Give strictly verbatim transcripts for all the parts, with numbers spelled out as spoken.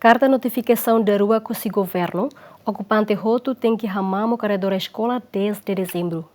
Karta notifikasaun daruak husi governu, okupante hotu tenke hamamuk arredór eskola dez de dezembru.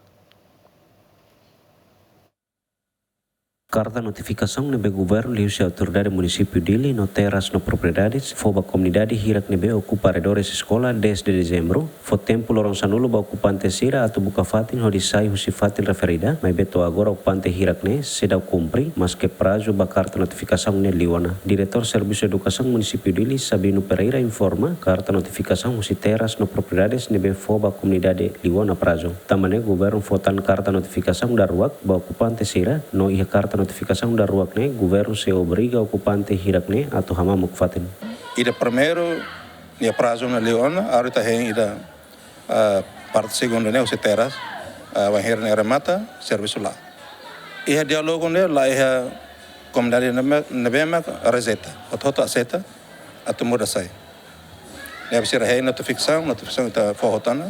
Karta notifikasaun ne'ebé governu liuhusi autoridade munisípiu Dili no terras no propriedades fó ba komunidade hirak ne'ebé okupa arredores eskola dez de dezembru, fó tempu loron sanulu ba okupante sira atu buka fatin hodi sai husi fatin referida, maibé to'o agora okupante hirak ne'e seidauk kumpre, maske prazu ba karta notifikasaun ne'e liu ona. Diretór Servisu Edukasaun Munisípiu Dili, Sabino Pereira, informa, karta notifikasaun husi terras no propriedades ne'ebé fó ba komunidade liu ona prazu. Tanba ne'e governu fó tan karta notifikasaun daruak ba okupante sira, no iha karta notifikasaun daruak ne'e governu sei obriga okupante hirak ne'e atu hamamuk fatin. Ida primeiru, nia prazu ne'e liu ona, agora ita hein ida, ah, parte segundu ne'e husi terras, ah, wainhira ne'e remata, servisu la'o. Iha diálogu ne'e, la iha komunidade ne'ebé, ne'ebé mak rejeita, hotu-hotu aseita atu muda sai. Ne'ebé sira hein notifikasaun, notifikasaun ita fó hotu ona.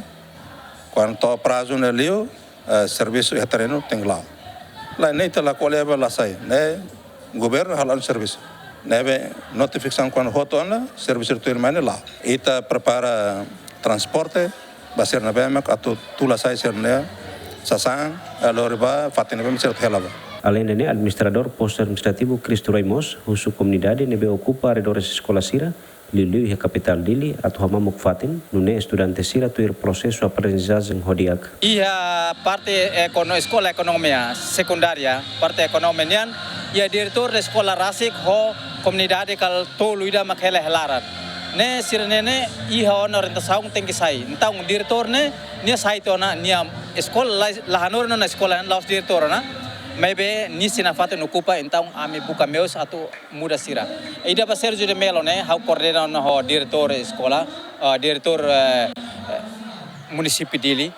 Kuandu to'o prazu ne'e liu, eh, servisu iha terrenu tenke la'o. Lae, ne'e ita la ko'alia ba la sai. Ne'e governu hala'o servisu. Ne'ebé notifikasaun kuandu hotu ona, servisu tuirmai ne'e la'o. Ita prepara transporte ba sira ne'ebé mak atu tula sai sira-nia sasán, eh, lori ba fatin ne'ebé mak sira atu hela ba. Aleinde ne'e, administradór postu administrativu Cristo Rei mós husu komunidade ne'ebé okupa arredores eskola sira, liuliu iha kapitál Dili, atu hamamuk fatin, nune'e estudante sira tuir prosesu aprendizajen ho di'ak. Iha parte ekono-, eskola ekonomia sekundária, parte ekonomia nian, iha diretór eskola rasik ho komunidade kala tolu ida mak hela iha laran. Ne'e sira-ne'e ne'e iha ona orientasaun tenke sai. Entaun diretór ne'e, nia sai tiha ona, nia eskola la, la hanorin ona eskola, la'ós diretór ona. Maibé nia sei nafatin okupa, entaun ami buka meius atu muda sira. Ida ba Sérgio de Melo ne'e, ha'u koordena ona ho diretór eskola, eh, diretór, eh, eh, munisípiu Dili.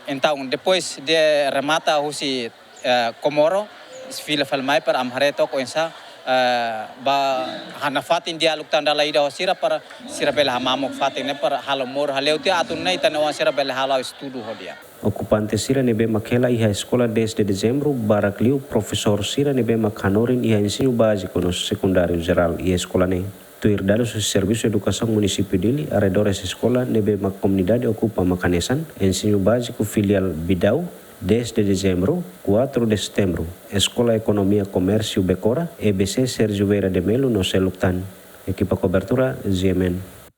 Entaun, depois de remata husi, eh, Comoro, fila fali mai para ami haree took oinsá, eh, ba hanafatin diálogu tan dala ida ho sira para sira bele hamamuk fatin ne'e para halo moru hale'u tiha atu nune'e ita-nia oan sira bele halo estudu ho di'ak. Okupante sira ne'ebé mak hela iha eskola dez de dezembru, barak liu profesór sira ne'ebé mak hanorin iha ensinu báziku no sekundáriu jerál iha eskola ne'e. Tuir dadus husi Servisu Edukasaun Munisípiu Dili, arredores eskola ne'ebé mak komunidade okupa mak hanesan, ensinu báziku filiál Bidau, dez de dezembru, quatro de setembro, eskola ekonomia komérsiu Becora, E B C Sérgio Vieira de Melo no seluk tan. Ekipa kobertura, G M N.